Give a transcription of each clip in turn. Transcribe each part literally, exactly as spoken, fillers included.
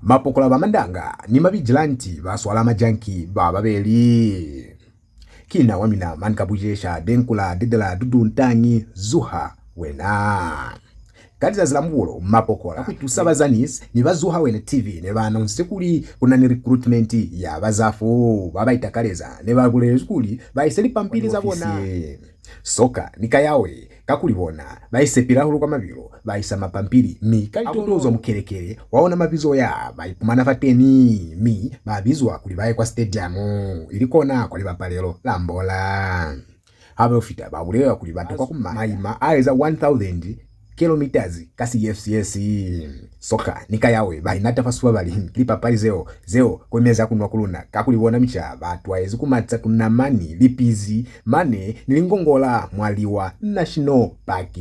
Mapokola ba Mandanga ni mavigilanti ba swala majanki ba babeli. Ki na wa mina mani ka bujesha, denkula, dedela, duduntangi, zuha wena. Ka lizazi la Mubulo, mapokola ku tusa ba Zanis ni ba Zuha Wena T V ne ba announce kuli ku na ni recruitment ya ba ZAFU ba ba itakaleza. Ne ba bulelezwi kuli ba ise lipampili za bona. Soka ni Kayawe, kakuli bona ba isepile hahulu kwa mabilo, ba isa mapampili, mi ka litoto zwa mukelekele wa ona mabizo ya ba ipumana fateni, mi ba bizwa kuli ba ye kwa stadium, ili kona kwa libapalelo la mbola. Ha ba yo fita, ba bulelelwa kuli ba tokwa ku maima a eza one thousand kilometers ka C F C S. Soka ni Kayawe ba inata fa suba ba li, ki lipapali zeo, zeo ku meza ku nwa ku luna, kakuli bona mica ba twaezi ku mata ku namani, lipizi, mane ni lingongola mwa Liwa National Park.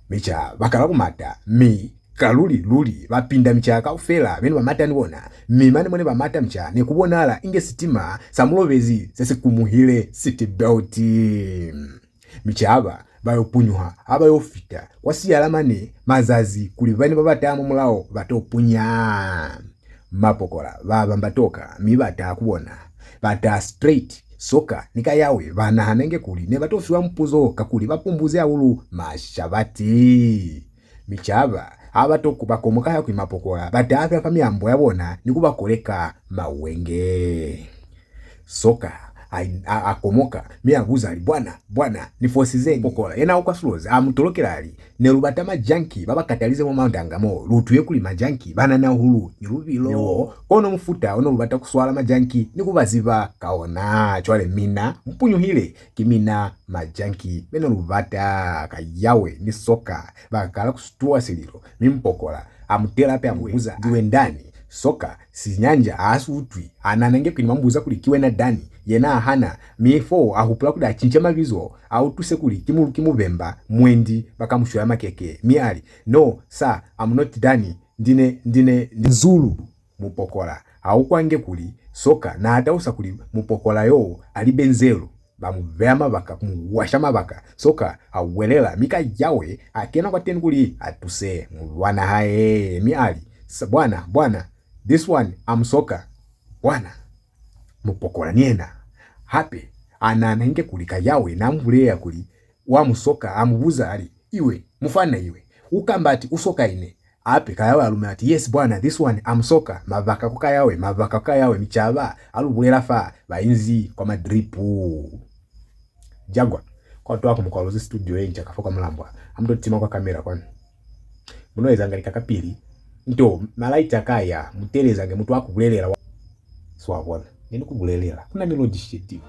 Mica ba kala ku mata, mi ka luli, luli, ba pinda mica kaufela be ne ba mata ni bona, mi mane mo ne ba mata mica ne ku bonahala inge sitima sa mulobezi se si kumuhile seat belt. Mica ba, ba yo punyuha ha ba yo fita kwa siyala mane mazazi kuli ba ne ba bata mwa mulao ba to punya. Mapokola ba bamba toka, mi ba taha ku bona. Ba taha straight. Soka ni Kayawe ba nahana inge kuli ne ba to fiwa mupuzo, kakuli ba pumbuze hahulu mashabati. Mica ba, ha ba to ku-, ba komoka ha kuli mapokola ba taha fela fa miambo ya bona ni ku ba koleka mawenge. Soka a, a, a komoka, mi a buza, a li, "Bwana, bwana, ni fosizeñi?" Pokola yena wa kwa Sulozi a mu tolokela, a li, "Ne lu bata majanki ba ba katalize mwa Mandanga mo. Lu utwile kuli majanki ba nani hahulu ni lubilo. Kono mufuta o ne lu bata ku swala majanki ni ku ba ziba ka ona. Cwale mina mu punyuhile, ki mina majanki be ne lu bata." Kayawe ni Soka ba kala ku situwa sililo, mi mupokola a mu tela hape a mu buza, "Ki wena Dani?" Soka, Sinyanja ha si utwi, a nahana inge kuli ne ba mu buza kuli ki wena Dani. Yena a hana, mi foo a hupula kuli a cince mabizo, a utwise kuli ki mu-, ki Mubemba, mwendi ba ka mu shwela makeke. Mi a li, "No, sir, I'm not Dani, ndi ne, ndi ne, ndi Nzulu." Mupokola ha ukwa inge kuli Soka n'a talusa kuli mupokola yo a libe Nzelu. Ba mu beya mabaka, ku mu washa mabaka. Soka a welela, mi Kayawe a kena kwateni kuli a tuse mulwana hae, mi a li, "Sa-, bwana, bwana, this one, I'm Soka, bwana." Mupokola ni yena hape a nahana inge kuli Kayawe n'a mu bulelela kuli wa mu soka, a mu buza, a li, "Iwe, mufana iwe, u kamba ati u soka ine?" Hape Kayawe a lumela ati, "Yes, bwana, this one, I'm Soka." Mabaka ku Kayawe, mabaka ku Kayawe, mica ba, ha lu bulela fa, ba inzi kwa madripu. Jagwa, kwa twa ku mu kwalozi studio ye nca ka fa kwa Mulambwa, ha mu to tima kwa kamera kwanu. Mu no ezanga lika kapili, nto, malaiti a ka ya, mu telezange mutu a ku bulelela wa. Swa bona, ne ni ku bulelela, ku na ni load shedding.